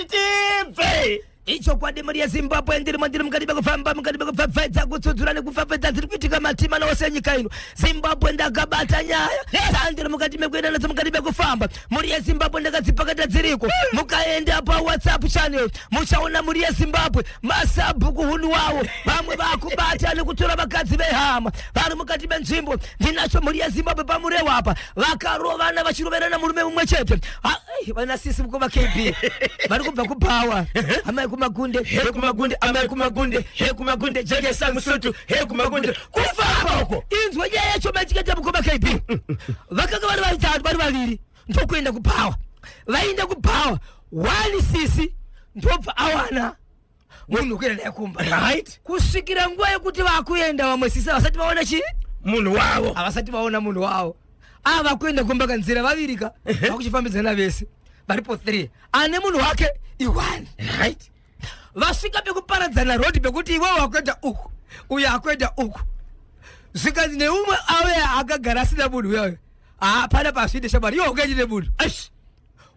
Mani tibve. Ichokwadi mhuri yeZimbabwe, ndirimo ndiri mukati mekufamba, mukati mekupfapfaidza, kutsudzura nekupfapfaidza dziri kuitika matima naose enyika ino. Zimbabwe ndakabata nyaya tandiri mukati mekuenda nadzo mukati mekufamba. Mhuri yeZimbabwe ndakadzipakata dziriko. Mukaenda paWhatsApp channel muchaona mhuri yeZimbabwe masabhuku hunhu wavo vamwe vakubata nekutora vakadzi vehama vari mukati menzvimbo. Ndinacho mhuri yeZimbabwe paMurewa apa vakarovana vachiroverana murume mumwe chete. Vana sisi mukoma KB vari kubva kubhawa, amai kumagunde, he kumagunde, amai kumagunde, he kumagunde, jekesa musutu, he kumagunde, kufamba uko. Inzwa nyaya yacho machiketa mukoma KB. Vakanga vari vatatu, vari vaviri, ndokuenda kubhawa. Vaenda kubhawa, one sisi ndobva awana munhu kuenda naye kumba. Kusvikira nguva yekuti vakuenda, vamwe sisi vasati vaona chii? Munhu wavo. Havasati vaona munhu wavo. Ava kuenda kumba kanzira vavirika, vakuchifambidzana vese varipo 3, ane munhu wake i1. Vasvika pekuparadzana road, pekuti iwewe wakuenda uku, uyo akuenda uku, zvikanzi neumwe auye akagara asina munhu uyayo, hapana pasvide shamwari, iwe ukaende nemunhu. Aish.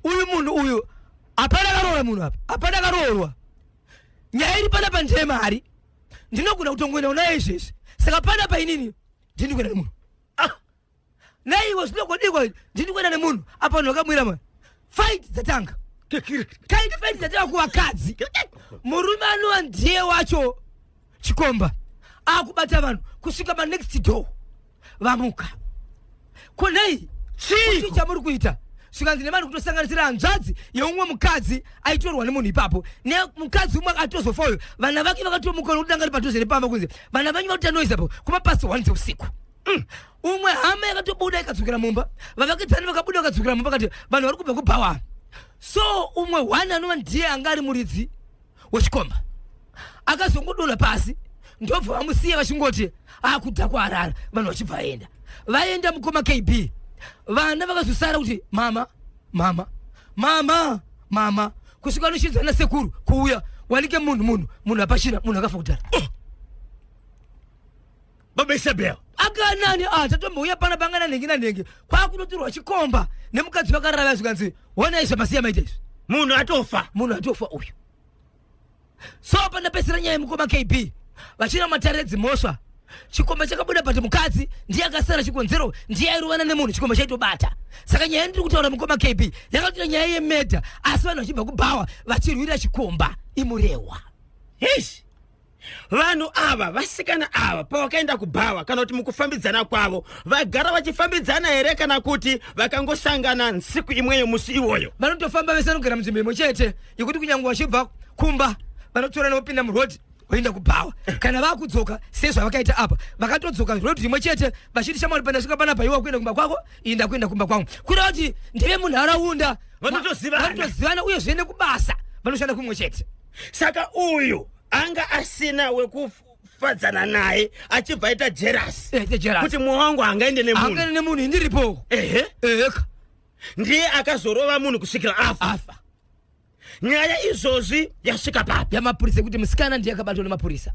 Uyu munhu uyu hapana akaroora munhu apa, hapana akaroorwa. Nyaya iri panapa ndeyemari, ndinogona kutongoenda unaye izvezvi. Saka panapa inini ndini kuenda nemunhu. Naiwe zvinogodikwa, ndini kuenda nemunhu apa. Vanhu vakamwira ma fight dzatanga kaiti, fight dzatanga kuvakadzi. Murume anova ndiye wacho chikomba akubata vanhu kusvika manext door vamuka. Ko nei, chii chamuri kuita? Zvikanzi nevanhu kutosanganisira hanzvadzi yeumwe mukadzi aitorwa nemunhu ipapo, nemukadzi umwe atozofayo, vana vake vakatomuka nokuti anga ari padhuze nepamba, kunzi vana vanyu vakuita noise apo kuma past 1 dzeusiku. Umwe hama yakatobuda ikadzokera mumba, vavakidzani vakabuda vakadzokera mumba, kati vanhu vari kubva kubhawa. So umwe one anova ndiye anga ari muridzi wechikomba akazongodonha pasi, ndobva vamusiya vachingoti akudhakwa arara. Vanhu vachibva vaenda, vaenda mukoma KB. Vana vakazosara kuti mama, mama, mama, mama, kusvika vanoshidzwa nasekuru kuuya, wanike munhu, munhu, munhu hapachina, munhu akafa kudhara. Oh. Baba Isabel. Akanani ah, tatombouya pana pangana nhengi nanhengi, kwakunotorwa chikomba nemukadzi vakarara. Zvikanzi ona izvi masiya maita izvi. Munhu atofa. Munhu atofa uyu. So pandapedzisira nyaya yemukoma KB, vachina matare edzimhosva, chikomba chakabuda, but mukadzi ndiye akasara chikonzero, ndiye airovana nemunhu, chikomba chaitobata. Saka nyaya ndiri kutaura mukoma KB yakatoita nyaya yemurder, asi vanhu vachibva kubhawa vachirwira chikomba iMurewa. Heish. Vanhu ava, vasikana ava, pavakaenda kubhawa kana kuti mukufambidzana kwavo, vagara vachifambidzana here kana kuti vakangosangana nsiku imweyo musi iwoyo? Vanotofamba vese, vanogara munzvimbo imwe chete yekuti kunyange vachibva kumba vanotorana, vopinda muroad voenda kubhawa. Kana vakudzoka sezvavakaita apa, vakatodzoka road imwe chete vachiti, shamwari, pandasvika panapa iwe wakuenda kumba kwako, iyi ndakuenda kumba kwangu, kureva kuti ndeve munharaunda. Vanotozivana. Vanotozivana, uyezve nekubasa vanoshanda kumwe chete. Saka uyu anga asina wekufadzana naye, achibva aita jealous. Eh, jealous. Kuti mwoyo wangu hangaende nemunhu. Hangaende nemunhu, indiripo. Eheka. Ndiye akazorova munhu kusvikira afa. Afa. Nyaya izvozvi yasvika papi? Yamapurisa, kuti musikana ndiye akabatwa nemapurisa.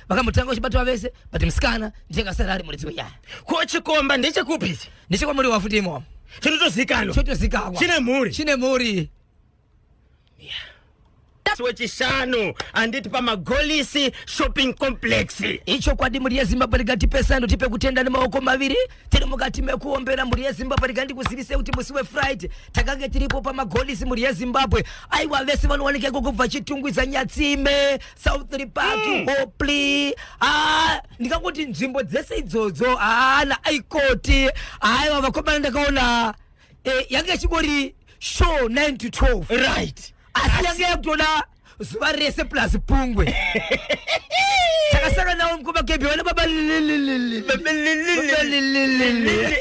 Vakambotanga vachibatwa vese, but musikana ndiye akasara ari muridzi wenyaya. Ko chikomba ndechekupi ichi? NdechekwaMurewa futi imomo. Chinotozikanwa. Chotozikanwa. Chine mhuri. Chine mhuri. Wechishanu handiti, paMagolisi Shopping Complex. Ichokwadi mhuri yeZimbabwe, rikatipe sando, tipe kutenda nemaoko maviri. Tiri mukati mekuombera mhuri yeZimbabwe. Rikandikuzivise kuti musi weFriday takange tiripo paMagolisi, mhuri yeZimbabwe. Aiwa, vese vanowanika ikoko kubva Chitungwiza, Nyatsime, South Park, Hopley, ah, ndingangoti nzvimbo dzese idzodzo, haana aikoti. Aiwa vakomana, ndakaona yange ichingori show 9 to 12. Asi yange yakutoda zuva rese plus pungwe. Takasangana nawo mukoma KB, vana baba lililili. Baba lililili.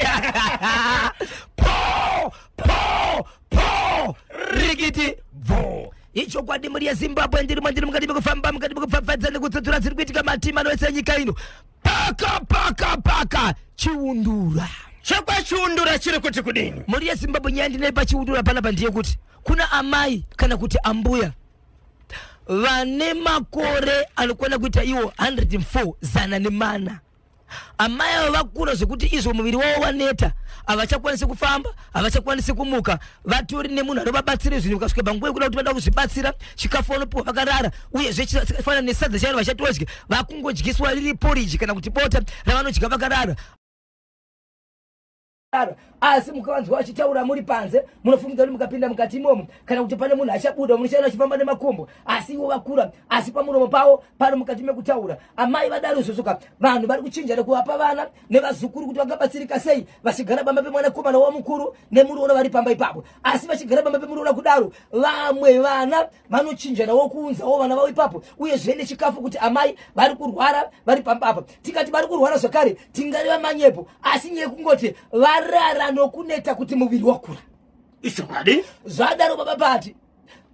Po po po, rikiti bvo. Ichokwadi mhuri yeZimbabwe, ndirimo ndiri mukati mekufamba, mukati mekupfapfadza nekutsutura dziri kuitika matima anoese nyika ino. Paka paka paka Chiundura. ChekwaChiundura chiri kuti kudini? Mhuri yeZimbabwe, nyaya ndinei paChiundura panapa ndeyekuti kuna amai kana kuti ambuya vane makore anokwana kuita iwo 104, 104. Amai ava vakura zvekuti izvo muviri wavo waneta, havachakwanisi kufamba, havachakwanisi kumuka, vatori nemunhu anovabatsira zvinhu. Ukasvika panguva yekuda kuti vada kuzvibatsira, chikafu vanopiwa vakarara, uyezve chakafanana nesadza chairo vachatodya, vakungodyiswa riri poriji kana kuti bota ravanodya vakarara. Asi mukavanzwa vachitaura muri panze, munofungidza kuti mukapinda mukati imomo kana kuti pane munhu achabuda, munochaona achifamba nemakumbo, asi ivo vakura, asi pamuromo pavo pari mukati mekutaura. Amai vadaro izvozvo ka, vanhu vari kuchinjana kuvapa vana nevazukuru kuti vangabatsirika sei vachigara pamba pemwanakomana wamukuru nemuroora vari pamba ipapo. Asi vachigara pamba pemuroora kudaro, vamwe vana vanochinjanawo kuunzawo vana vavo ipapo, uyezve nechikafu kuti amai vari kurwara vari pamba apa. Tikati vari kurwara zvakare tingareva manyepo, asi nyaya yekungoti varara nokuneta kuti muviri wakura. Ichokwadi. Zvadaro baba Pati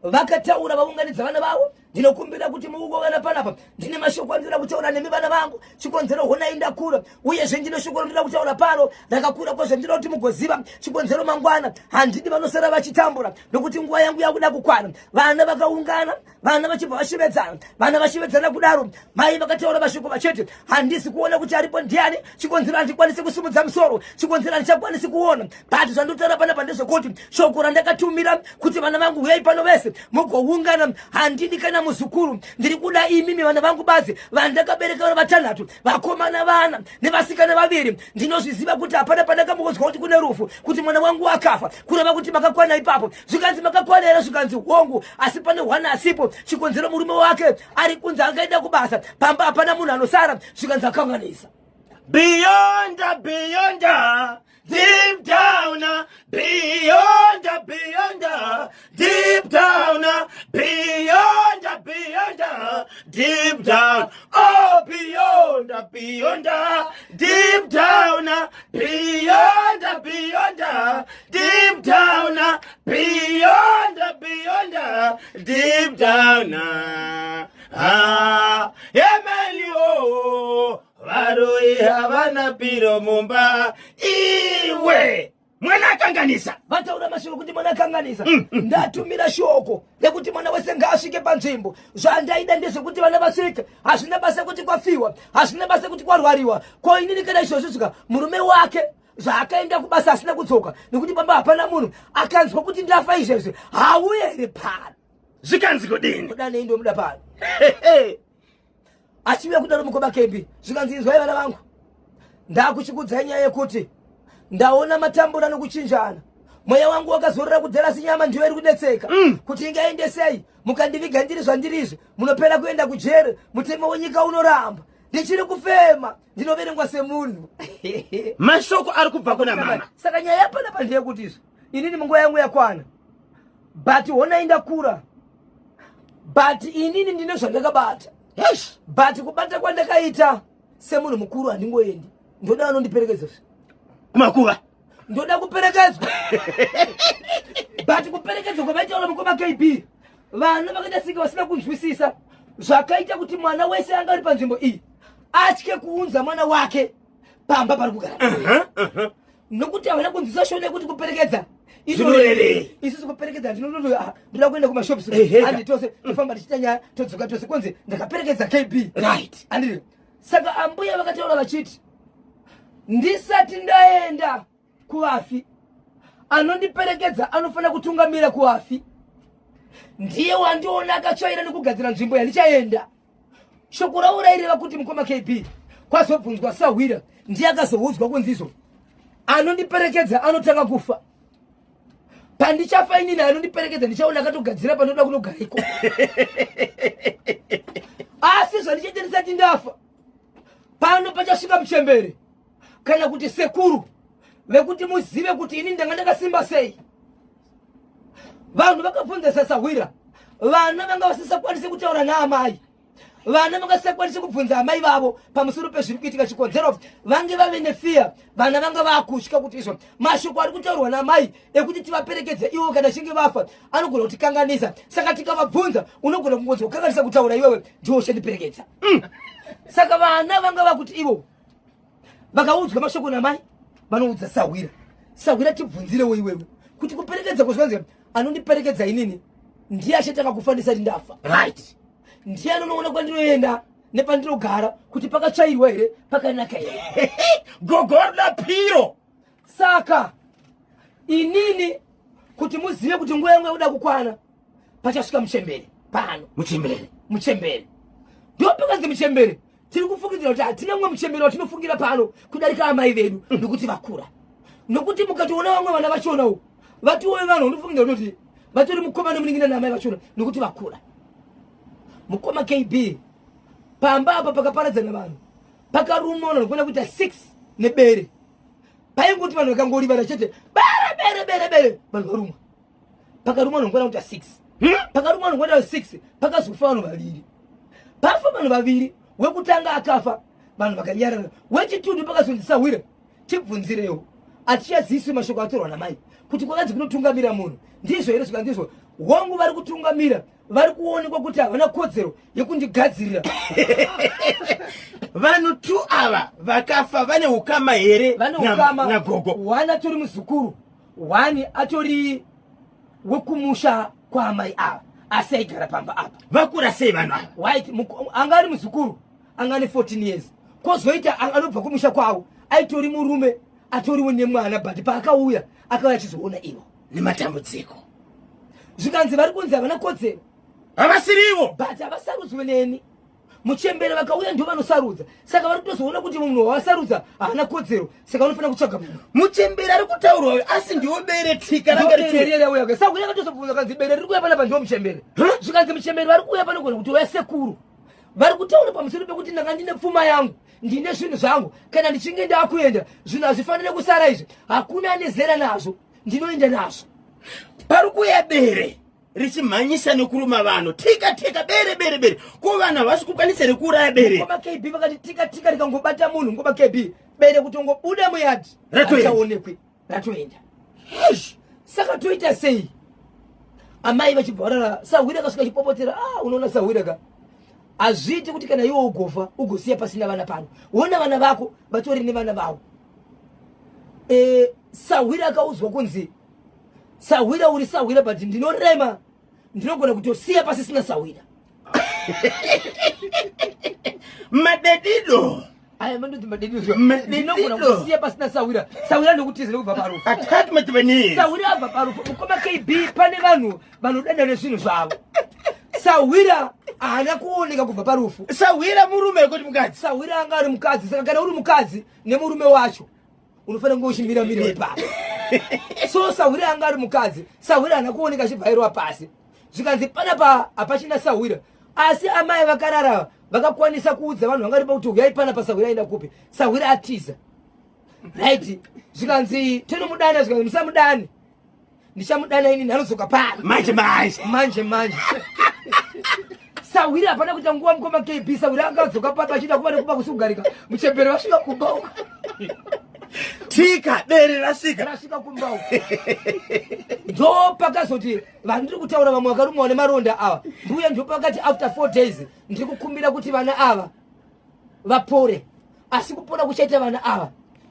vakataura vaunganidza vana vavo, ndinokumbira kuti muuko vana panapa, ndine mashoko andinoda kutaura nemi vana vangu. Chikonzero honai ndakura, uyezve ndine shoko randinoda kutaura pano rakakura kwazvo, ndinoda kuti mugoziva chikonzero. Mangwana handidi vanosara vachitambura nokuti nguva yangu yakuda kukwana. Vana vakaungana, vana vachibva vashevedzana, vana vashevedzana kudaro, mai vakataura mashoko vachiti, handisi kuona kuti aripo ndiani, chikonzero handikwanisi kusimudza musoro, chikonzero handichakwanisi kuona. But zvandotaura panapa ndezvekuti shoko randakatumira kuti vana vangu huyai pano vese mugoungana, handidi kana muzukuru, ndiri kuda imimi vana vangu bazi vandakabereka vari vatanhatu, vakomana vana nevasikana vaviri. Ndinozviziva kuti hapana pandakambokozwa kuti kune rufu, kuti mwana wangu akafa, kureva kuti makakwana ipapo. Zvikanzi makakwana here? Zvikanzi hongu, asi pane hwana asipo, chikonzero murume wake ari kunzi angaenda kubasa, pamba hapana munhu anosara. Zvikanzi akanganisa. Beyond, beyond, deep down, beyond, beyond, deep down, beyond, beyond, deep down, oh, beyond, beyond, deep down, beyond, beyond, deep down, beyond, beyond, deep down. Ah, Emelio, varoi havana piro mumba. Iwe mwana akanganisa. Vataura mashoko kuti mwana akanganisa. Ndatumira shoko rekuti mwana wese ngaasvike panzvimbo. Zvandaida ndezvekuti vana vasvike, hazvina basa kuti kwafiwa, hazvina basa kuti kwarwariwa. Ko inini kana izvozvo svika murume wake zvaakaenda kubasa asina kudzoka nekuti baba hapana munhu akanzwa kuti ndafa izvezvi, hauye here pano? Zvikanzi kudini? Kudanei ndomuda pano achiuya kudaro mukoma Kembi. Zvikanzi inzwai vana vangu, ndakuchikudzai nyaya yekuti ndaona matambura nokuchinjana, mweya wangu wakazorora kudhera, nyama ndiyo iri kudetseka kuti ingaende sei. Mukandiviga ndiri zvandirizvi, munopera kuenda kujere, mutemo wenyika unoramba. Ndichiri kufema, ndinoverengwa semunhu. Mashoko ari kubva kuna mama. Saka nyaya yapanapa ndeyekuti izvo inini munguva yangu yakwana, but honai ndakura, but inini ndine zvandakabata. But kubata kwandakaita semunhu mukuru, handingoendi, ndoda vanondiperekedza kumakuva. Ndoda kuperekedzwa, but kuperekedzwa kwavaitaura mukoma KB, vana vakaita senge vasina kunzwisisa, zvakaita kuti mwana wese anga ari panzvimbo iyi atye kuunza mwana wake pamba pari kugara, nokuti havana kunzwisa shona yekuti kuperekedza. Zvinorevei? Isusu kuperekedza ndoda kuenda kumashops, handi tose tofamba tichiita nyaya, todzoka tose, kunzi ndakaperekedza KB. Andiri saka ambuya vakataura vachiti ndisati ndaenda kuvafi, anondiperekedza anofanira kutungamira kuvafi, ndiye wandiona akatsvaira nekugadzira nzvimbo yandichaenda. Shoko ravo raireva kuti mukoma KB, kwazobvunzwa sahwira, ndiye akazoudzwa kunzi izvo anondiperekedza anotanga kufa. Pandichafa inini, anondiperekedza ndichaona akatogadzira panoda kunogara ikoko. Asi zvandichaita ndisati ndafa, pano pachasvika muchembere kana kuti sekuru vekuti muzive kuti ini ndanga ndakasimba sei. Vanhu vakabvunza sasahwira, vana vanga vasisakwanisi kutaura naamai, vana vangasakwanisi kubvunza amai vavo pamusoro pezviri kuitika. Chikonzero vange vave nefear, vana vanga vakutya kuti izvo mashoko ari kutaurwa namai ekuti tivaperekedze ivo kana chinge vafa anogona kutikanganisa, saka tikavabvunza unogona kungonzi kukanganisa kutaura, iwewe ndiwo uchandiperekedza. Saka vana vanga vakuti ivo vakaudzwa mashoko namai vanoudza sahwira, sahwira tibvunzirewo iwewe kuti kuperekedza kuzvanzi anondiperekedza inini ndiye achatanga kufa ndisati ndafa. Ndiye anonoona kwandinoenda. Nepandinogara kuti pakatsvairwa here, pakanaka here. Gogo rida piro. Saka inini kuti muzive kuti nguva yangu yakuda kukwana, pachasvika muchembere pano. Muchembere. Muchembere ndopakanzi muchembere. Tiri kufungidzira kuti hatina mumwe muchembere watinofungira pano kudarika amai vedu, nokuti vakura. Nokuti mukatoona vamwe vana vachona uku vatiwoe vanhu, unofungidzira kutoti vatori mukoma nemunin'ina naamai vachona, nokuti vakura. Mukoma KB, pamba apa pakaparadzana vanhu, pakarumwa vanhu vanokwana kuita 6 nebere. Paingoti vanhu vakangorivara chete, bere bere bere bere, vanhu varumwa. Pakarumwa vanhu vanokwana kuita 6. Pakarumwa vanhu vanokwana kuita 6, pakazofa vanhu vaviri. Pafa vanhu vaviri, wekutanga akafa, vanhu vakanyarara. Wechitundu pakazonzi, "Sahwira, tibvunzirewo, hatichaziswi mashoko atorwa namai kuti kwakanzi kunotungamira munhu, ndizvo here?" Zvika ndizvo, wangu vari kutungamira vari kuonekwa kuti havana kodzero yekundigadzirira. Vanhu tu ava vakafa vane ukama here? Vane ukama. Nagogo? One atori muzukuru, one atori wekumusha kwaamai ava, asi aigara pamba apa. Vakura sei vanhu ava? Right, anga ari muzukuru anga ane 14 years, kwozoita anobva kumusha kwavo aitori murume atoriwo nemwana, but paakauya akauya achizoona ivo nematambudziko. Zvikanzi vari kunzi havana kodzero. Havasirivo. But havasarudzwe neni. Muchembere vakauya ndo vanosarudza, saka vari kutozoona kuti munhu wavasarudza haana kodzero, saka vanofanira kutsvaga munhu. Muchembere ari kutaurwa uyu, asi ndiwo bere tika ranga richiuya. Saka uya akatozobvunza, kanzi bere riri kuuya panapa ndiwo muchembere. Zvikanzi muchembere vari kuuya panogona kuti uya sekuru vari kutaura pamusoro pekuti ndanga ndine pfuma yangu, ndine zvinhu zvangu, kana ndichinge ndakuenda zvinhu hazvifaniri kusara izvi, hakuna ane zera nazvo, ndinoenda nazvo. Pari kuuya bere richimhanyisa nekuruma vanhu, tika tika, bere bere bere. Ko vanhu havasi kukwanisa here kuuraya bere? Ngoma KB, vakati tika tika rikangobata munhu, ngoma KB, bere kutongobuda muyadhi. Ratoenda. Hachaonekwi, ratoenda. Saka toita sei? Amai vachibva varara, sahwira akasvika achipopotera. Ah, unoona sahwira ka, hazviiti kuti kana iwe ugofa ugosiya pasina vana pano. Ona vana vako vatori nevana vavo. Sahwira akaudzwa kunzi, "Sahwira, uri sahwira, but ndinorema, ndinogona kutosiya pasisina sahwira." Madedido. Aya mandodzi madedido. Madedido. Ndinogona kutosiya pasina sahwira. Sahwira ndokutiza nekubva parufu. Attachment veneers. Sahwira abva parufu, mukoma KB, pane vanhu vanodada nezvinhu zvavo. Sahwira haana kuoneka kubva parufu. Sahwira murume kuti mukadzi? Sahwira anga ari mukadzi. Saka kana uri mukadzi nemurume wacho, unofanira kunge uchimiramira ipapo. So sahwira anga ari mukadzi. Sahwira haana kuoneka achibvairwa pasi. Zvikanzi panapa hapachina sahwira, asi amai vakarara vakakwanisa kuudza vanhu vanga ripa kuti, "Uyai panapa, sahwira aenda kupi? Sahwira atiza." Right, zvikanzi tonomudana. Zvikanzi musamudane, ndichamudana ini, anodzoka pano. Manje manje. Manje manje. Sahwira hapana kuita nguva, mukoma KB, sahwira akadzoka papa achiita kuva nekuba kusugarika. Muchembere vasvika kumba uko. Tika bere rasvika. Rasvika kumba uko. Ndo pakazoti vandiri kutaura vamwe vakarumwa nemaronda ava mbuya, ndo pakati after 4 days, ndiri kukumbira kuti vana ava vapore, asi kupora kuchaita vana ava,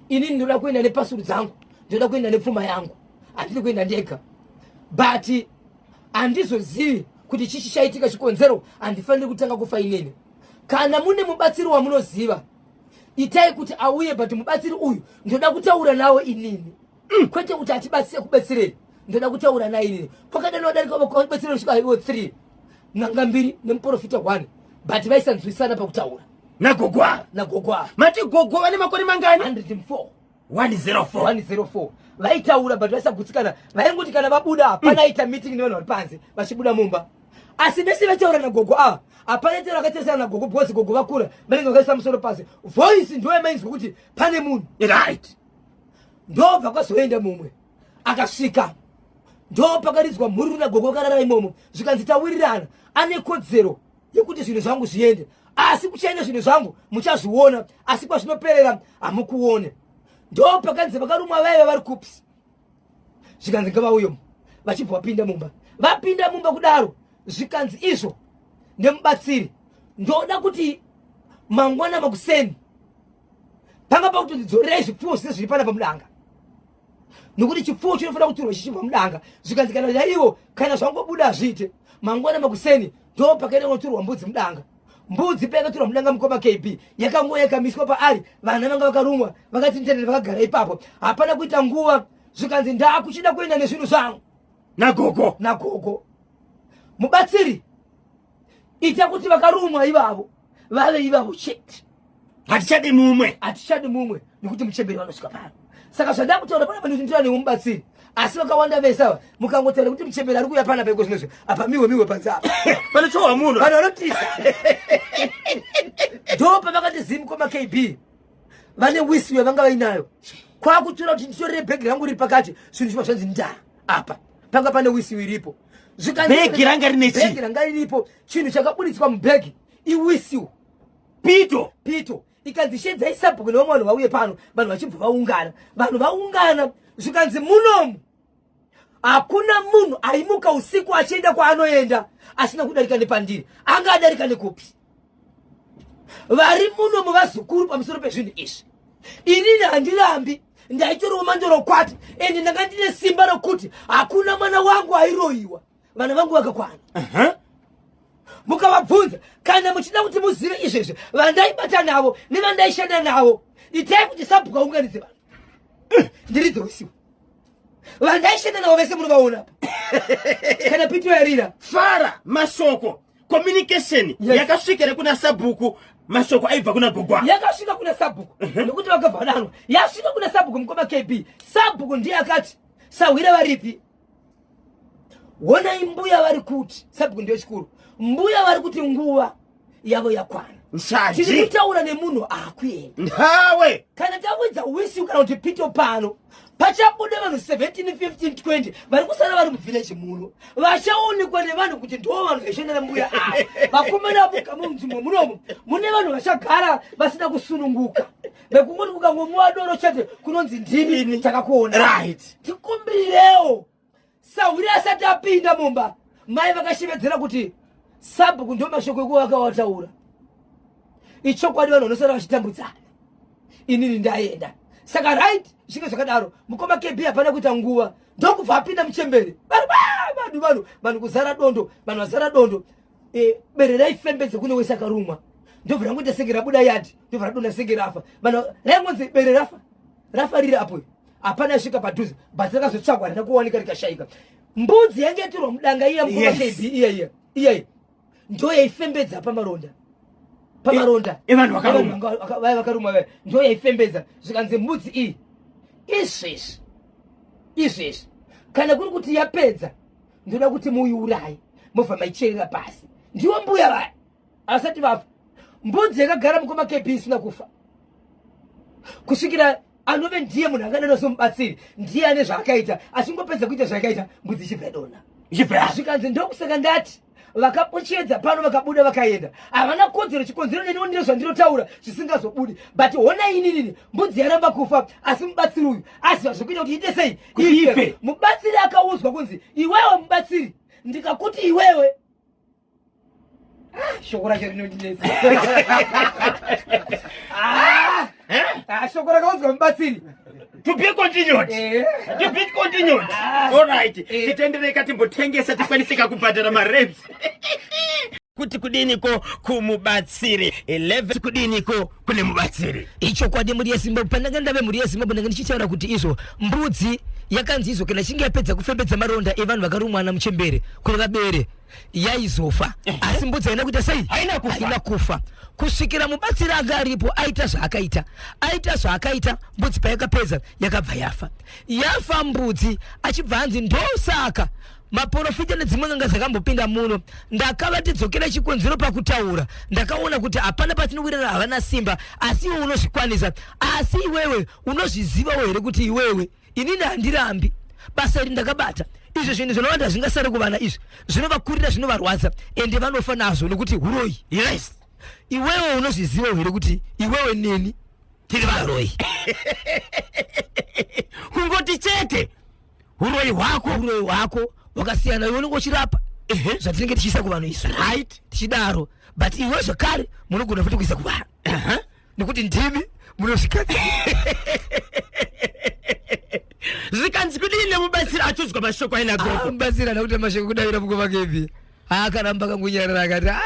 inini ndinoda kuenda nepasuru dzangu, ndinoda kuenda nepfuma yangu, handidi kuenda ndega, but handizozivi kuti chii chichaitika. Chikonzero, handifaniri kutanga kufa inini. Kana mune mubatsiri wamunoziva, itai kuti auye, but mubatsiri uyu ndoda kutaura nawo inini, kwete kuti atibatsire kubetserei, ndoda kutaura naye inini. Kwakadani vadarika batsiri kusvika ivo 3, n'anga mbiri nemuprofita 1, but vaisanzwisana pakutaura. Nagogo ava? Nagogo ava. Mati gogo vane makore mangani? 104. 104. 104. Vaitaura but vaisagutsikana. Vaingoti kana vabuda, hapana aita meeting nevanhu vari panze vachibuda mumba, asi vese vaitaura nagogo ava, hapana itaura vakatarisana nagogo, because gogo vakura, vanenge vakaisa musoro pasi. Voice ndo yamainzwa kuti pane munhu. Ndobva kwazoenda mumwe akasvika, ndo pakaridzwa mhururu nagogo vakarara imomo. Zvikanzi tawirirana, ane kodzero yekuti zvinhu zvangu zviende, asi kuchaenda zvinhu zvangu muchazviona, asi kwazvinoperera hamukuone. Ndo pakanzi vakarumwa vaiva vari kups. Zvikanzi ngavauyomo. Vachibva vapinda mumba. Vapinda mumba kudaro, zvikanzi izvo nemubatsiri, "Ndoda kuti mangwana makuseni panga pakuti dzorerai zvipfuwo zvise zviri pana pamudanga, nokuti chipfuwo chinofanira kuturwa chichibva mudanga." Zvikanzi kana chaivo kana zvangobuda hazviite. Mangwana makuseni ndo pakaenda kunoturwa mbudzi mudanga. Mbudzi payakatorwa mudanga mukoma KB yakangouya ikamiswa paari, vana vanga vakarumwa vakati ndendende vakagara ipapo. Hapana kuita nguva zvikanzi ndakuchida kuenda nezvinhu zvangu nagogo. Nagogo. Mubatsiri, ita kuti vakarumwa ivavo vave ivavo chete. Hatichadi mumwe. Hatichadi mumwe nekuti muchemberi vanosvika pano. Saka zvandakutaura panapa ndikuti ndira nemubatsiri, asi vakawanda vese ava mukangotaura kuti muchemberi ari kuuya panapa iko zvinozvo apa miwe miwe panze apa panochohwa munhu, vanhu vanotiza. Ndo pavakati zii mukoma KB vane wisi yavanga vainayo, kwakutora kuti nditorere bhegi rangu riri pakati, zvinhu zviva zvanzi ndaa apa panga pane wisi iripo. Bhegi ranga rine chii? Bhegi ranga riripo, chinhu chakabuditswa mubhegi iwisiwo. Pito. Pito. Ikanzi shedzai sabhuku nevamwe vanhu vauye pano, vanhu vachibva vaungana. Vanhu vaungana zvikanzi munomu hakuna munhu aimuka usiku achienda kwaanoenda asina kudarika nepandiri, anga adarika nekupi? Vari muno muvazukuru pamusoro pezvinhu izvi, inini handirambi, ndaitoriwo mandorokwati ende ndanga ndine simba rokuti hakuna mwana wangu airoyiwa, vana vangu vakakwana. Mukavabvunza kana muchida kuti muzive izvezvi, vandaibata navo nevandaishanda navo, itai kuti sabhuku aunganidze vanhu ndiridze usiku. Vandaishanda navo vese munovaona kana pito yarira. Fara mashoko communication. Yes. Yakasvikira kuna sabhuku mashoko aibva kuna gogwa? Yakasvika kuna sabhuku nekuti vakabva vadanwa. Yasvika kuna sabhuku mukoma KB, sabhuku ndiye akati sahwira varipi? Honai mbuya vari kuti, sabhuku ndiyo chikuru, mbuya vari kuti nguva yavo yakwana. Nsaji. Tiri kutaura nemunhu akuenda. Nhawe. Kana tawidza wisi kana kuti pito pano pachabuda vanhu 17 15 20 vari kusara vari muvhileji muno, vachaonekwa nevanhu kuti ndo vanhu vaishandira mbuya ava. Vakomana voga munzvimbo munomu mune vanhu vachagara vasina kusununguka, vekungoti kukangomwa doro chete kunonzi ndimi takakuona. Tikumbirirewo sahwiri asati apinda mumba, mai vakashevedzera kuti sabhuku ndo mashoko ekuva vakawataura ichokwadi, vanhu vanosara vachitambudzana, inini ndaenda. Saka right, zvinge zvakadaro mukoma KB, hapana kuita nguva ndokubva apinda muchembere. Vanhu vanhu vanhu kuzara dondo, vanhu vazara dondo. Bere raifembedza kune wese akarumwa, ndobva rangoita senge rabuda yadhi, ndobva radonha senge rafa. Vanhu raingonzi bere rafa, rafa riri apo, hapana yasvika padhuze, but rakazotsvagwa rina kuwanika rikashayika. Mbudzi yange yatorwa mudanga iya mukoma KB, iya iya iya ndo yaifembedza pamaronda, pamaronda Evanhu vakarumwa. Evanhu vaya vakarumwa vaya, ndo yaifembedza. Zvikanzi mbudzi iyi izvezvi izvezvi kana kuri kuti yapedza, ndoda kuti muiuraye mobva maicherera pasi. Ndiwo mbuya vaya asati vafa. Mbudzi yakagara mukoma KB isina kufa kusvikira anove ndiye munhu angadana somubatsiri, ndiye ane zvaakaita. Achingopedza kuita zvaakaita, mbudzi ichibva yadonha. Ichibva yafa. Zvikanzi ndokusaka ndati vakapochedza pano vakabuda vakaenda havana kodzero, chikonzero neniwo ndine zvandinotaura zvisingazobudi, but hona ininini mbudzi yaramba kufa, asi mubatsiri uyu aziva zvekuita kuti ite sei. Kuti ife. Mubatsiri akaudzwa kunzi iwewe mubatsiri, ndikakuti iwewe. Ah, shoko racho rinondinetsa. Ah, Eh? ah, shoko rakaudzwa mubatsiri. To be continued. To be continued. Ah. All right. Titendereka timbotengesa tikwanisika kubhadhara mareps. Kuti kudiniko kumubatsiri 11, kudiniko kune mubatsiri? Ichokwadi mhuri yeZimbabwe, pandanga ndave mhuri yeZimbabwe ndanga ndichitaura kuti izvo mbudzi yakanzi izvo kana ichinge yapedza kufembedza maronda evanhu vakarumwa namuchembere kureva bere yaizofa, asi mbudzi haina kuita sei? Haina kufa. Haina kufa kusvikira mubatsiri anga aripo aita zvaakaita. Aita zvaakaita, mbudzi payakapedza yakabva yafa. Yafa mbudzi, achibva anzi ndosaka maprofita nedzimwe n'anga dzakambopinda muno ndakavati dzokera, chikonzero pakutaura ndakaona kuti hapana patinowirirana, havana simba, asi iwe unozvikwanisa. Asi iwewe unozvizivawo here kuti iwewe, inini handirambi basa iri ndakabata, izvi zvinhu zvinowanda zvingasare kuvana izvi zvinovakurira, zvinovarwadza, ende vanofa nazvo nekuti uroyi. Iwewe unozvizivawo here kuti iwewe neni tiri varoyi? Kungoti chete uroyi hwako uroyi hwako hwakasiyana. Iwe unenge uchirapa zvatinenge tichiisa kuvanhu isu, tichidaro, but iwe zvakare munogona futi kuisa kuvanhu nekuti ndimi munozvigadzira. Zvikanzi kudini nemubatsiri achiudzwa mashoko aina gogo? Mubatsiri ana kuti mashoko kudavira mukoma KB, akaramba akangonyarara akati a.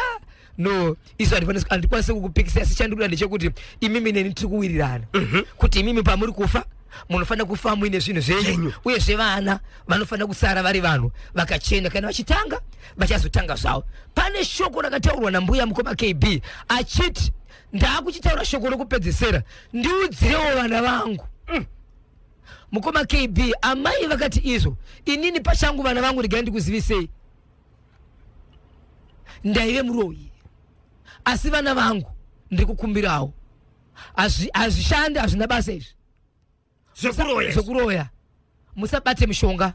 No, isu handikwanisi kukupikisa, asi chandikuda ndechekuti imimi neni tiri kuwirirana kuti imimi pamuri kufa munofanira kufa muine zvinhu zvenyu, uyezve vana vanofanira kusara vari vanhu vakachena. Kana vachitanga, vachazotanga zvavo. Pane shoko rakataurwa nambuya, mukoma KB, achiti, "Ndaakuchitaura shoko rokupedzesera, ndiudzirewo vana vangu." Mukoma KB, amai vakati izvo, "Inini pachangu vana vangu, regai ndikuzivisei, ndaive muroyi, asi vana vangu ndiri kukumbirawo, hazvishandi, hazvina basa izvi Zvekuroya. Zvekuroya. Musabate mishonga,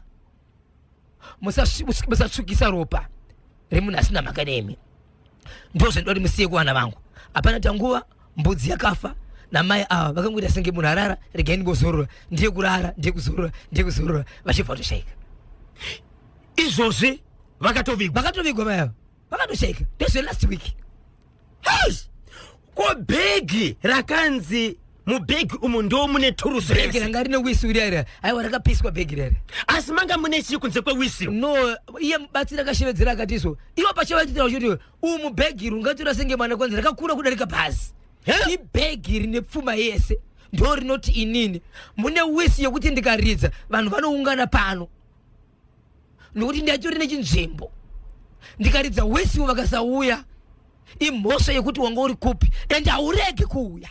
musatsvukisa ropa remunhu asina mhaka nemi. Ndo zvendoda kuti musiye kuvana vangu." Hapana tanguva, mbudzi yakafa namai ava vakangoita senge munhu arara, "Regai ndimbozorora," ndiye kurara, ndiye kuzorora, ndiye kuzorora, vachibva vatoshaika. Izvozvi vakatovigwa? Vakatovigwa mai ava, vakatoshaika ndezve last week. Hey! Ko bhegi rakanzi mubhegi umu ndo mune turusi Bhegi rese? Ranga rine whistle riya. Aiwa, rakapiswa bhegi rere. Asi manga mune chii kunze kwewhistle? No, iye mubatsiri akashevedzera akati izvo, ivo pachavachitira vachiti umu bhegi rungatora senge mwana kwanzi rakakura kudarika bhazi. He? Ibhegi rine pfuma yese, ndo rinoti inini mune whistle yekuti ndikaridza vanhu vanoungana pano, nokuti ndatori nechinzvimbo. Ndikaridza whistle vakasauya, imhosva yekuti wanga uri kupi, and haurege kuuya.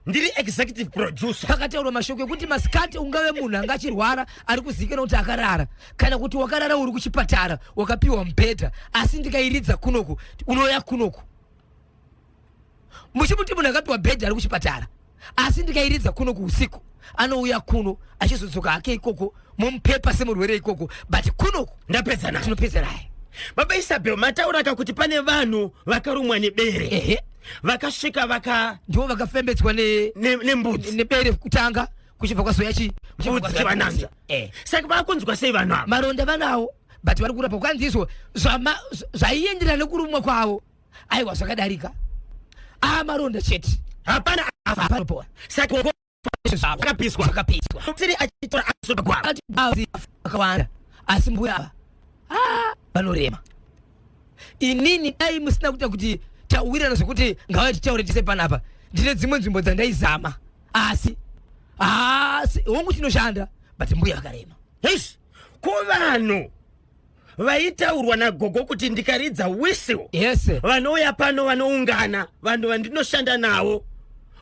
Ndiri executive producer. Pakataurwa mashoko ekuti masikati ungave munhu anga achirwara, ari kuzivikanwa kuti akarara, kana kuti wakarara uri kuchipatara, wakapiwa mubhedha, asi ndikairidza kunoku unouya kunoku. Muchimuti munhu akapiwa bhedha ari kuchipatara, asi ndikairidza kunoku usiku anouya kuno, achizodzoka hake ikoko mumupepa semurwere ikoko, but kunoku Ndapedza naye. Tinopedza naye. Baba Isabel, matauraka kuti pane vanhu vakarumwa nebere. Ehe. Vakasvika vaka Ndivo vakafembedzwa nembudzi. Nebere kutanga, kuchibva kwazoya chi kuchibva Mbudzi kwazoya chivananzva. Eh. Saka vakunzwa sei vanhu ava? Maronda vanawo, but vari kurapa. Kwanzi izvo zvaienderana nekurumwa kwavo, aiwa, zvakadarika, aa maronda chete. Hapana afa? Hapana. Saka zvakapiswa? Zvakapiswa. Tiri achitora asogwara. Ati bazi akawanda, asi mbuya ava, ah, vanorema. Inini dai musina kuita kuti tauwirana zvekuti ngava titaure tise panapa, ndine dzimwe nzvimbo dzandaizama, asi hongu tinoshanda, but mbuya vakarema. Heish, ko vanhu vaitaurwa nagogo kuti ndikaridza whistle vanouya pano, vanoungana, vanhu vandinoshanda navo,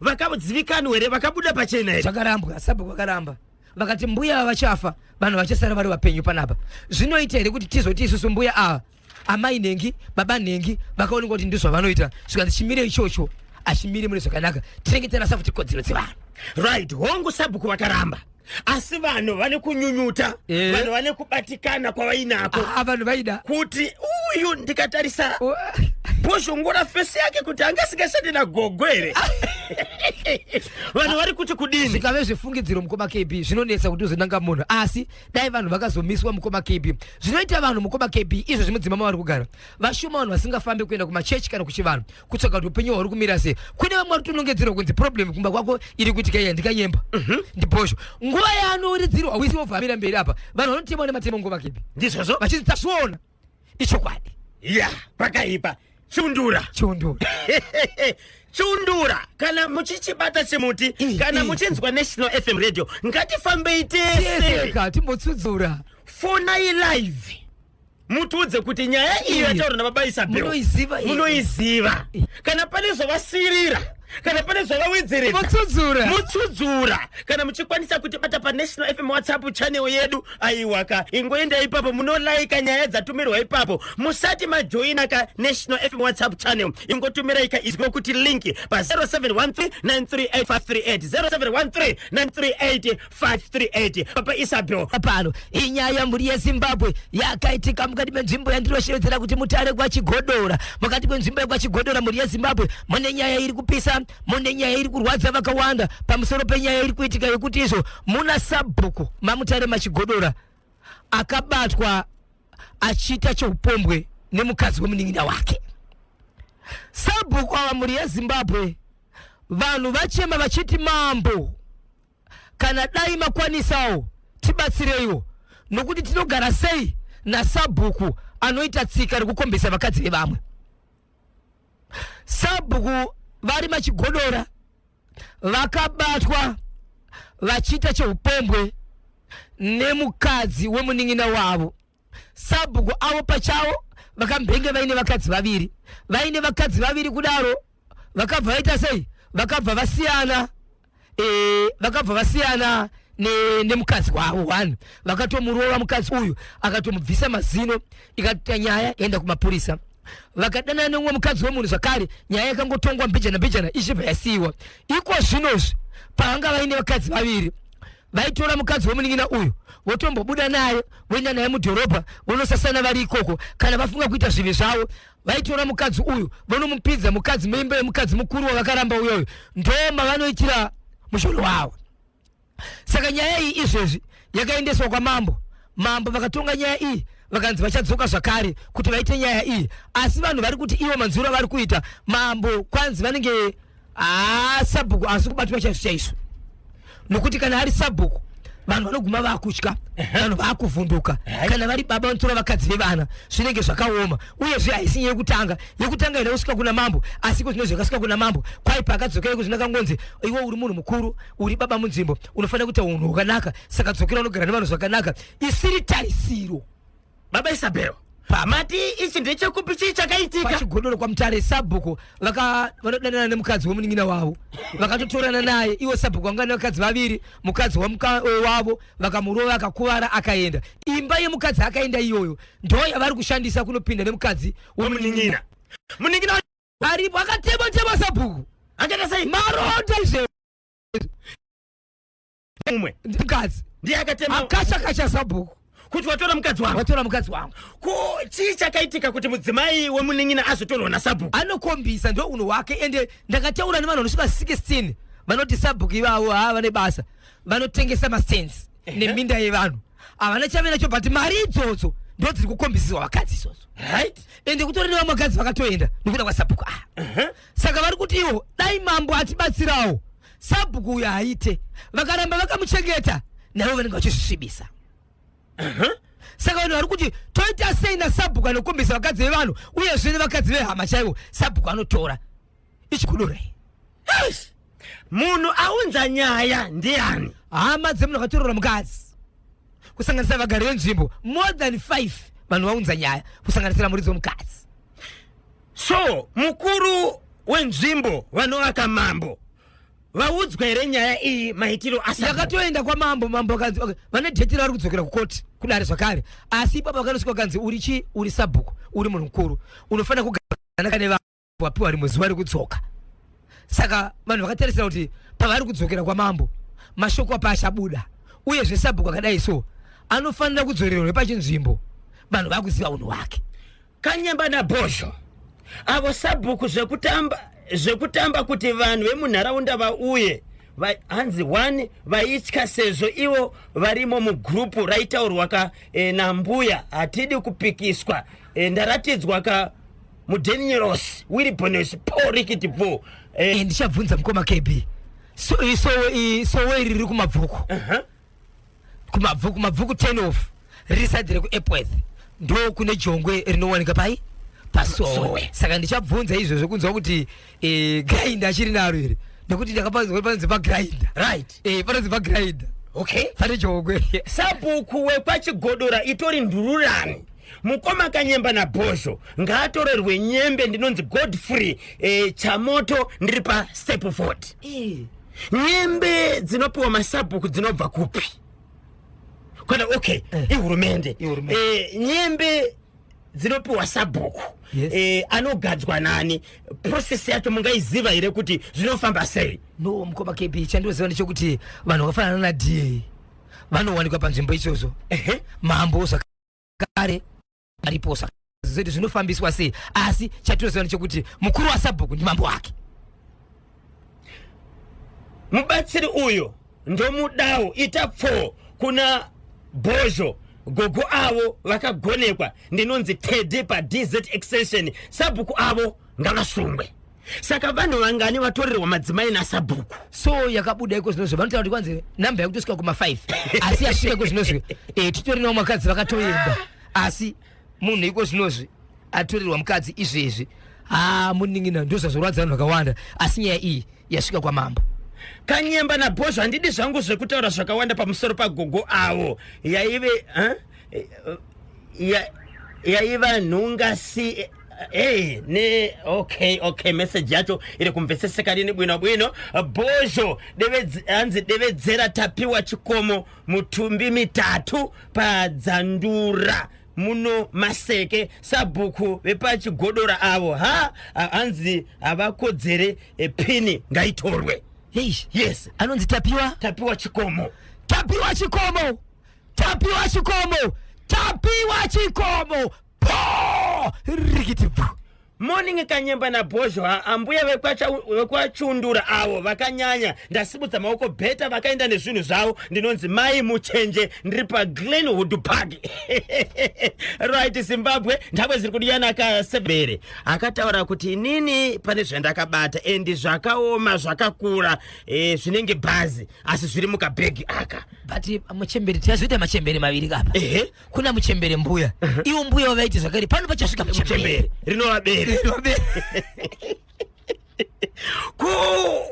vakazivikanwa here? Vakabuda pachena here? Zvakarambwa, sabhuku vakaramba, vakati mbuya ava vachafa, vanhu vachasara vari vapenyu panapa. Zvinoita here kuti tizoti isusu mbuya ava, amai nhengi, baba nhengi, vakaonekwa kuti ndizvo zvavanoita? Zvikanzi chimire ichocho achimire mune zvakanaka, tinenge tarasa futi kodzero dzevanhu. Right, hongu, sabhuku vakaramba, asi vanhu vane kunyunyuta. Vanhu vane kubatikana kwavainako. Ah, vanhu vaida kuti uyu ndikatarisa bhozhongora face yake kuti anga asingashandi nagogo here? Vanhu vari kuti kudini? Zvikave zvefungidziro, mukoma KB, zvinonetsa kuti uzonanga munhu, asi dai vanhu vakazomiswa, mukoma KB. Zvinoita vanhu, mukoma KB, izvo zvimudzimama vari kugara vashoma, vanhu vasingafambi kuenda kumachechi kana kuchivanhu kutsvaga kuti upenyu hwauri kumira sei. Kune vamwe vari kutonongedzerwa kunzi problem kumba kwako iri kuitika iya ndikanyemba ndibhozho. Nguva yaanoridzirwa whistle wobva amira mberi apa, vanhu vanotemwa nematemo, mukoma KB. Ndizvozvo. Vachinzi tazviona, ichokwadi. Ya, pakaipa. Chiundura. Chiundura. Chiundura, kana muchichibata chimuti, kana muchinzwa National FM Radio, ngatifambei tese. Teseka timbotsudzura. Fonai live, mutiudze kuti nyaya iyi yataurwa nababa Isabel Munoiziva here? Munoiziva? Kana pane zvavasirira, kana pane zvavawedzeredza, Motsudzura. Mutsudzura. Kana muchikwanisa kutibata paNational FM WhatsApp channel yedu, aiwaka, ingoenda ipapo, munolaika nyaya dzatumirwa ipapo. Musati majoina ka National FM WhatsApp channel, ingotumirai ka izwi kuti link pa 0713 938538, 0713 938538. Papa Isabel. Pano inyaya, mhuri yeZimbabwe, yakaitika mukati menzvimbo yandinoshevedzera kuti Mutare kwaChigodora. Mukati mwenzvimbo yekwaChigodora, mhuri yeZimbabwe, mune nyaya iri kupisa, mune nyaya iri kurwadza vakawanda pamusoro penyaya iri kuitika yekuti izvo muna sabhuku maMutare maChigodora akabatwa achiita cheupombwe nemukadzi wemunin'ina wake. Sabhuku ava, mhuri yeZimbabwe, vanhu vachema vachiti, "Mambo, kana dai makwanisawo tibatsireiwo, nokuti tinogara sei nasabhuku anoita tsika rekukombesa vakadzi vevamwe?" Sabhuku vari machigodora vakabatwa vachiita cheupombwe nemukadzi wemunin'ina wavo. Sabhuku avo pachavo vakambenge vaine vakadzi vaviri, vaine vakadzi vaviri kudaro vakabva vaita sei? Vakabva vasiyana e, vakabva vasiyana nemukadzi ne wavo one, vakatomurova mukadzi uyu akatomubvisa mazino, ikatoita nyaya yaenda kumapurisa. Vakadanana neumwe mukadzi wemunhu zvakare, nyaya yakangotongwa mbijana mbijana ichibva yasiyiwa. Iko zvinozvi pavanga vaine vakadzi vaviri, vaitora mukadzi wemunin'ina uyu votombobuda naye voenda naye mudhorobha vonosasana vari ikoko. Kana vafunga kuita zvivi zvavo, vaitora mukadzi uyu vonomupinza mukadzi muimba yemukadzi mukuru wavakaramba uyoyo, ndo mavanoitira mushoro wavo. Saka nyaya iyi izvezvi yakaendeswa kwamambo. Mambo vakatonga nyaya iyi, vakanzi vachadzoka zvakare kuti vaite nyaya iyi, asi vanhu vari kuti ivo manzwiro avari kuita mambo kwanzi vanenge haa sabhuku asi kubatwa chaizvo chaizvo, nokuti kana ari sabhuku vanhu vanoguma vakutya, vanhu vakuvhunduka. Kana vari baba vanotora vakadzi vevana zvinenge zvakaoma. Uyezve haisi nyaya yekutanga, yekutanga ina kusvika kuna mambo, asi iko zvino zvakasvika kuna mambo kwai paakadzokera iko zvino akangonzi iwe uri munhu mukuru, uri baba munzvimbo, unofanira kuita unhu hwakanaka, saka dzokera unogara nevanhu zvakanaka, isiri tarisiro. Baba Isabel, mati ichi ndechekupi? Chii chakaitika? Pachigodoro kwaMutare, sabhuku vanodanana nemukadzi wemunin'ina wavo, vakatotorana naye. Iwo sabhuku vanga nevakadzi vaviri, mukadzi wavo vakamurova akakuvara akaenda. Imba yemukadzi akaenda iyoyo ndo yavari kushandisa kunopinda nemukadzi wemunin'ina. Munin'ina aripo akatema tema sabhuku. Akaita sei? Maronda izvezvi. Mumwe mukadzi ndiye akatema. Akasha kasha sabhuku. Kuti watora mukadzi wangu. Watora mukadzi wangu. Ko chii chakaitika kuti mudzimai wemunin'ina azotorwa nasabhuku? Anokombisa ndo unhu hwake. Ende ndakataura nevanhu vanosvika 16 vanoti sabhuku ivavo haa vane basa, vanotengesa masensi neminda yevanhu, havana chave nacho, but mari idzodzo ndo dziri kukombisiswa vakadzi idzodzo. Ende kutori nevamwe vakadzi vakatoenda nekuda kwasabhuku. Saka vari kuti ivo dai mambo atibatsirawo, sabhuku uyo aite, vakaramba vakamuchengeta navo vanenge vachizvisvibisa. Saka vanhu vari kuti toita sei nasabhuku anokombisa vakadzi vevanhu, uyezve nevakadzi vehama chaivo sabhuku anotora? Ichikudorei? Munhu aunza nyaya ndiani? Hama dzemunhu akatorora mukadzi, kusanganisira vagari venzvimbo more than 5 vanhu vaunza nyaya, kusanganisira muridzi wemukadzi. So mukuru wenzvimbo vanovaka mambo vaudzwa here nyaya iyi, maitiro asa? Yakatoenda kwamambo. Mambo akanzi okay, vane dheti ravari kudzokera kukoti kudare zvakare, asi ipapo vakanosvika vakanzi uri chi uri sabhuku, uri munhu mukuru, unofanira kugara nevanhu. Wapiwa rimwe zuva rekudzoka. Saka vanhu vakatarisira kuti pavari kudzokera kwamambo mashoko apa achabuda. Uyezve sabhuku akadai so anofanira kudzorerwa pachinzvimbo, vanhu vakuziva unhu hwake. Kanyemba naBhozho avo sabhuku zvekutamba zvekutamba kuti vanhu vemunharaunda vauye hanzi one vaitya sezvo ivo varimo mugurupu raitaurwa ka nambuya, hatidi kupikiswa. Ndaratidzwa ka muDaniels Wilbones Paul Rikiti Bvo. Ndichabvunza mukoma KB. Sowe iri riri kuMabvuku. Kumabvuku, Mabvuku 10 off, riri side rekuEpworth, ndo kune jongwe rinowanika pai pasowe. Saka ndichabvunza izvozvo kunzwa kuti grinder achiri naro here, nekuti ndakapanzwa panonzi pagrinder. Panonzi pagrinder. Pane jongwe. Sabhuku wekwaChigodora itori ndururani. Mukoma Kanyemba naBhozho ngaatorerwe nyembe. Ndinonzi Godfrey Chamoto, ndiri pastep 40. Nyembe dzinopiwa masabhuku dzinobva kupi? Kana okay, ihurumende. Ihurumende. Nyembe dzinopiwa sabhuku Yes. Anogadzwa nani? Process yacho mungaiziva here kuti zvinofamba sei? No, mukoma KB, chandinoziva ndechekuti vanhu vakafanana na DA vanowanikwa panzvimbo ichozo. Mambo zvakare aripo, zvedu zvinofambiswa sei, asi chatinoziva ndechekuti mukuru wasabhuku ndimambo wake. Mubatsiri uyo ndomudawo, ita pfo kuna Bhozho, gogo avo vakagonekwa. Ndinonzi Teddy paDZ Extension. Sabhuku avo ngavasungwe. Saka vanhu vangani vatorerwa madzimai nasabhuku? So yakabuda iko zvinozvo vanotaura kuti kwanzi namba yakutosvika kuma 5, asi yasvika iko zvinozvi titori navo makadzi vakatoenda, asi munhu iko zvinozvi atorerwa mukadzi izvezvi. Ha, munin'ina, ndozvazvorwadza vanhu vakawanda, asi nyaya iyi yasvika kwamambo. Kanyemba naBhozvo, handidi zvangu zvekutaura zvakawanda pamusoro pagogo avo. Yaive, huh? Yaiva nhunga si. Hey, ne okay, message yacho iri kumveseseka rini bwino bwino. Bhozho, hanzi devedzera Tapiwa Chikomo, mutumbi mitatu padzandura muno Maseke. Sabhuku vepachigodora avo, ha, hanzi havakodzere, pini ngaitorwe. Hei. Yes. Anonzi Tapiwa? Tapiwa Chikomo. Tapiwa Chikomo, Tapiwa Chikomo, Tapiwa Chikomo, po rikiti bvu. Morning, Kanyemba naBhozho. Ambuya vekwachundura avo vakanyanya, ndasimudza maoko. Better vakaenda nezvinhu zvavo. Ndinonzi Mai Muchenje, ndiri paGlenwood Park. Right, Zimbabwe, ndakwe ziri kudiyana kasebere akataura kuti inini pane zvandakabata and zvakaoma, zvakakura, zvinenge bhazi, asi zviri mukabhegi aka. But muchembere, tichazoita machembere maviri kapa. Ehe. Kuna muchembere mbuya, ivo mbuya vavaiti zvakare pano pachasvika muchembere. Muchembere rinova bere. Ko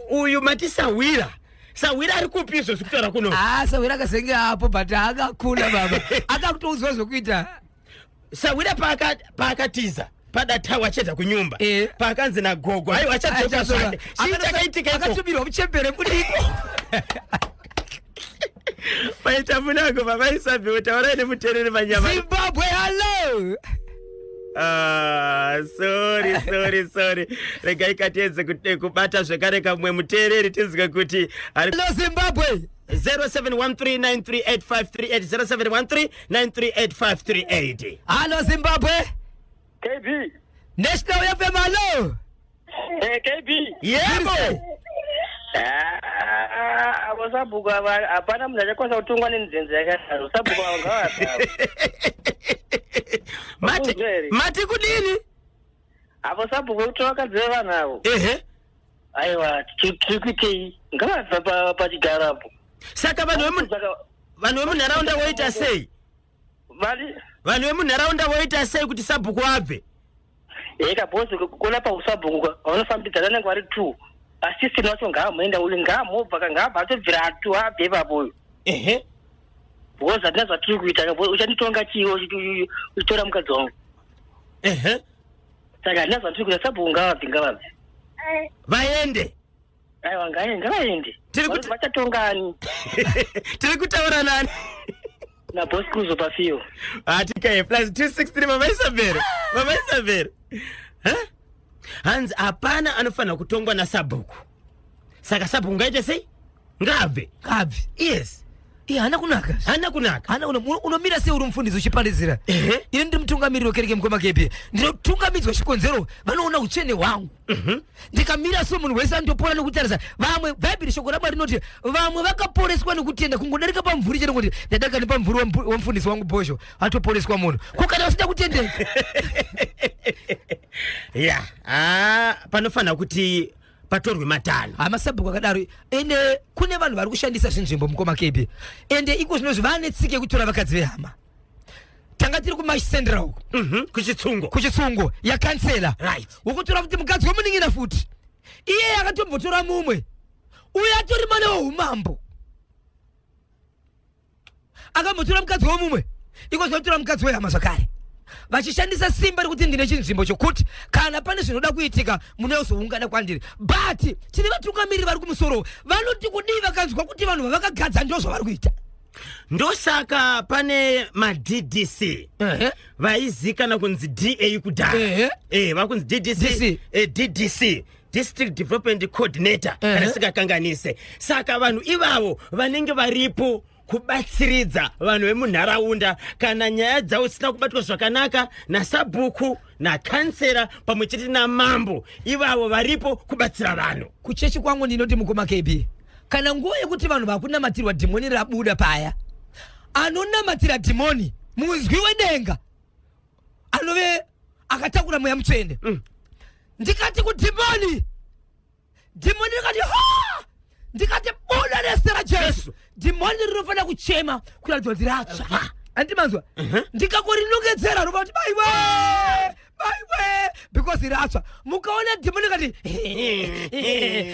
uyu mati sawira, sawira ari kupi izvozvi kutaura kuno? Ah, sawira akazenge apo, but akakula baba, akakutoudzwa zvokuita. Sawira paakatiza padatawa achienda kunyumba, paakanzi nagogo aiwa achadzoka zvake, chii chakaitika iko? Akatumirwa muchembere mudiko. Paita munango mamaisabhiwo, taurai nemutereri manyama. Zimbabwe, hallo. Ah, sorry, sorry, sorry. Regai katiedze kubata zvekare kamwe muteereri, tinzwe kuti ari. Hallo, Zimbabwe. 0713938538, 0713938538. Hallo, Zimbabwe. KB. National FM, hallo. Eh, KB. Yebo. Ah, avo sabhuku ava, hapana munhu achakwanisa kutongwa nenzenza yakadaro. Sabhuku ava ngavabve avo. Mati, Wakunzwa here? mati kudini? Avo sabhuku vekutora vakadzi vevanhu avo. Aiwa, tiri kuitei? Ngavabve pachigaro apo. Saka vanhu vemunharaunda voita sei? Vari Vanhu vemunharaunda voita sei kuti sabhuku abve? Eka boss, kuona pausabhuku ka vanofambidzana vanenge vari two. Assistant wacho ngaamuenda uyu, ngaamubva ka, ngaabva atobvira atu abve ipapo uyu. Because hatina zvatiri kuita ka, uchanditonga chii uchitora mukadzi wangu? Saka hatina zvatiri kuita, sabhuku ngavabve, ngavabve. Vaende. Aiwa, ngavaende. Tiri kuti- Vachatongani? Tiri kutaura nani? Naboss Kuzo pafiyo. Atikaye plus 263. Mamaisabere, mamaisabere. Hanzi hapana anofanira kutongwa nasabhuku, saka sabhuku ngaite sei? Ngabve. Ngabve. Yes. Iye haana kunaka. Haana kunaka. Hana unomira sei uri mufundisi uchiparidzira? Ini ndiri mutungamiriri wekereke, mukoma KB, ndinotungamidzwa chikonzero vanoona utsvene hwangu. Ndikamira so, munhu wese anotopora nekutarisa. Vamwe, Bhaibheri, shoko raMwari rinoti vamwe vakaporeswa nekutenda kungodarika pamvuri chete, kuti ndadarika nepamvuri wemufundisi wangu Bhozho, atoporeswa munhu. Ko kana vasida kutendeka? Ya, ah, panofanira kuti patorwe matanho. Hamasabhuku akadaro, ende kune vanhu vari kushandisa zvinzvimbo, mukoma KB, ende iko zvinozvi vane tsika yekutora vakadzi vehama. Tanga tiri kuMash Central uko. Kuchitsungo. Kuchitsungo yakansela. Wokutora kuti mukadzi wemunin'ina futi, iye akatombotora mumwe uyo atori mwana weumambo, akambotora mukadzi womumwe, iko zvinotora mukadzi wehama zvakare, vachishandisa simba rekuti ndine chinzvimbo chokuti kana pane zvinoda kuitika munozoungana kwandiri. But tine vatungamiriri vari kumusoro, vanoti kudii vakanzwa kuti vanhu vavakagadza ndo zvavari kuita? Ndosaka pane maDDC, vaizikana kunzi DA kudhara. Vakunzi DDC. DC. DDC, District Development Coordinator, kana singakanganise. Saka vanhu ivavo vanenge varipo kubatsiridza vanhu vemunharaunda kana nyaya dzavo dzisina kubatwa zvakanaka nasabhuku, nakansera, pamwe chete namambo. Ivavo varipo kubatsira vanhu. Kuchechi kwangu ndinoti, mukoma KB, kana nguva yekuti vanhu vakunamatirwa, dhimoni rabuda paya, anonamatira dhimoni muzwi wedenga anove akatakura Mweya Mutsvene. Ndikati kudhimoni, dhimoni rikati ha, ndikati buda nezita raJesu, dhimoni rinofanira kuchema kuratidza kuti ratsva. Handiti manzwa? Ndikakorinongedzera, ropa kuti maiwe. Maiwe, because ratsva mukaona dhimoni kati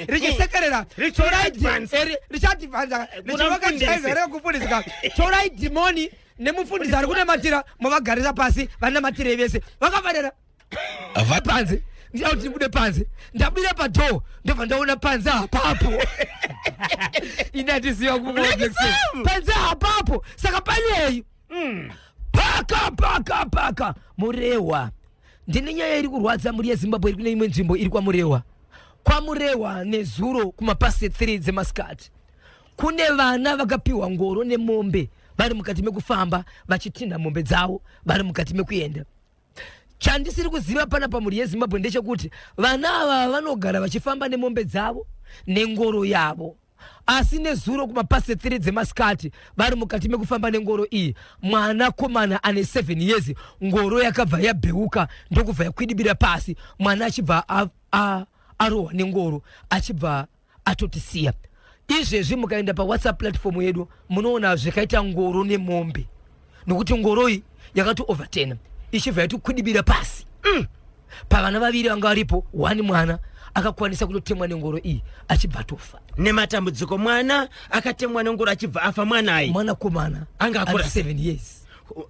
richisekerera, Richiadvance. Richiadvanza. Kuna mufundisi. Rekufundisika, torai dhimoni nemufundisi ari kunamatira, movagarisa pasi, vanamatirei vese vakafanira panze. Ndida kuti ndibude panze, ndabuda padoor, ndobva ndaona panze apapo. Ini handiziva. Black Sam. Panze apapo, saka panei paka paka paka Murewa. Ndine nyaya iri kurwadza mhuri yeZimbabwe iri kune imwe nzvimbo iri kwaMurewa. KwaMurewa nezuro kumapasi 3 dzemasikati kune vana vakapiwa ngoro nemombe, vari mukati mekufamba vachitinha mombe dzavo, vari mukati mekuenda. Chandisiri kuziva pana pamhuri yeZimbabwe ndechekuti vana ava vanogara vachifamba nemombe dzavo nengoro yavo, asi nezuro kumapasi 3 dzemasikati vari mukati mekufamba nengoro iyi, mwanakomana ane 7 years, ngoro yakabva yabheuka ndokubva yakwidibira pasi, mwana achibva arohwa nengoro, achibva atotisiya. Izvezvi mukaenda paWhatsApp platform yedu munoona zvikaita ngoro nemombe, nokuti ngoro iyi yakati overturn ichibva yatokwidibira pasi. Pavana vaviri vanga varipo, one mwana akakwanisa kutotemwa nengoro iyi achibva atofa. Nematambudziko, mwana akatemwa nengoro achibva afa mwanai? Mwanakomana. Anga akura ane 7 years.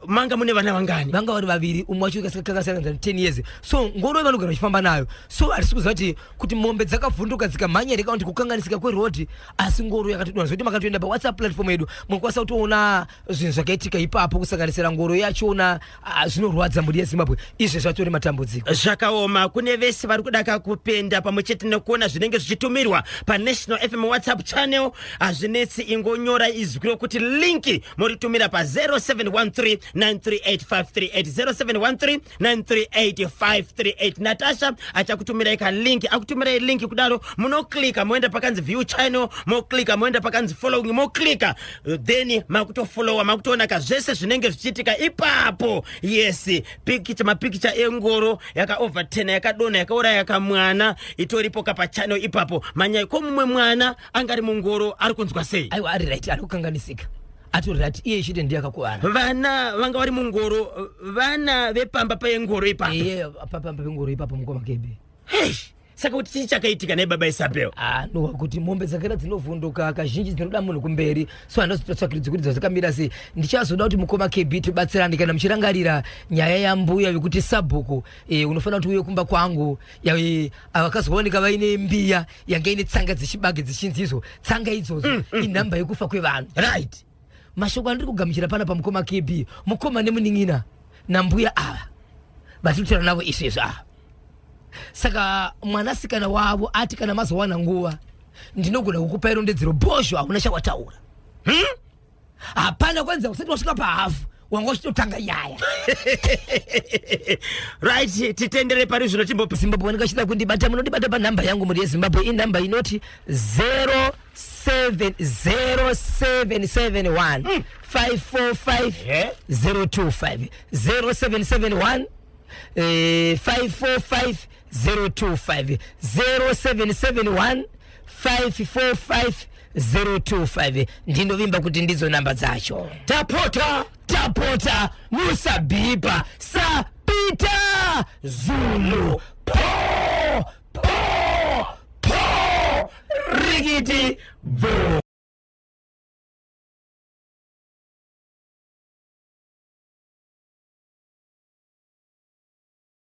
Manga mune vana vangani? Vanga vari vaviri, umwe wacho kakasiyana 10 years. So ngoro iyi vanogara vachifamba nayo, so hatisi kuziva kuti mombe dzakavhunduka dzikamhanya here kana kuti kukanganisika kwerodhi, asi ngoro yakatodonha. Zvekuti makatoenda paWhatsApp platform yedu munokwanisa kutoona zvinhu zvakaitika ipapo, kusanganisira ngoro yachona. Ah, zvinorwadza mhuri yeZimbabwe, izvi zvatori matambudziko. Zvakaoma. Kune vese vari kudaka kupenda pamwe chete nekuona zvinenge zvichitumirwa paNational FM WhatsApp channel, hazvinetsi, ingonyora izwi rokuti link, moritumira pa0713 938538, 0713 938538. Natasha achakutumirai kalink. Akutumirai link kudaro, munoklika moenda pakanzi view channel, moklika moenda pakanzi following, moklika, then makutofollowa, makutoona ka zvese zvinenge zvichiitika ipapo. Yes, pikicha, mapikicha engoro yakaoverturna, yakadonha, yakauraya kamwana, itoripo kapachannel ipapo. Manyai ko mumwe mwana angari mungoro ari kunzwa sei? Aiwa, ari right, ari kukanganisika, atori right, iye chete ndiye akakuvara. Vana vanga vari mungoro, vana vepamba pengoro ipapo? Iye, pamba pengoro ipapo, mukoma Kebe. Hey, saka kuti chii chakaitika nebaba Isabel? Ah, nowa kuti mombe dzakaita dzinovhunduka kazhinji dzinoda munhu kumberi, so handazototsvakiridzi kuti dzakamira sei. Ndichazoda kuti mukoma KB tibatsirane. Kana muchirangarira nyaya yambuya yekuti sabhuku unofanira kuti uye kumba kwangu, vakazooneka vaine mbiya yanga ine tsanga dzechibage, dzichinzi izvo tsanga idzodzo inhamba yekufa kwevanhu. Mashoko andiri kugamuchira pana pamukoma KB, mukoma nemunin'ina nambuya ava vatiri kutaura navo izvezvi ava, saka mwanasikana wavo ati kana mazowana nguva ndinogona kukupai rondedzero bhozho. Hauna chawataura. Hapana, kwanza usati wasvika pahafu wanga uchitotanga nyaya. Right, titendere pari zvino timbo Zimbabwe, vanenge vachida kundibata, munondibata panhamba yangu mhuri yeZimbabwe, inhamba inoti 070771 545 025, 0771 545 025, 0771 545 025. Ndinovimba kuti ndidzo namba dzacho. Tapota. Tapota, musabhipa sapita Zulu. Po po po, rikiti bvo.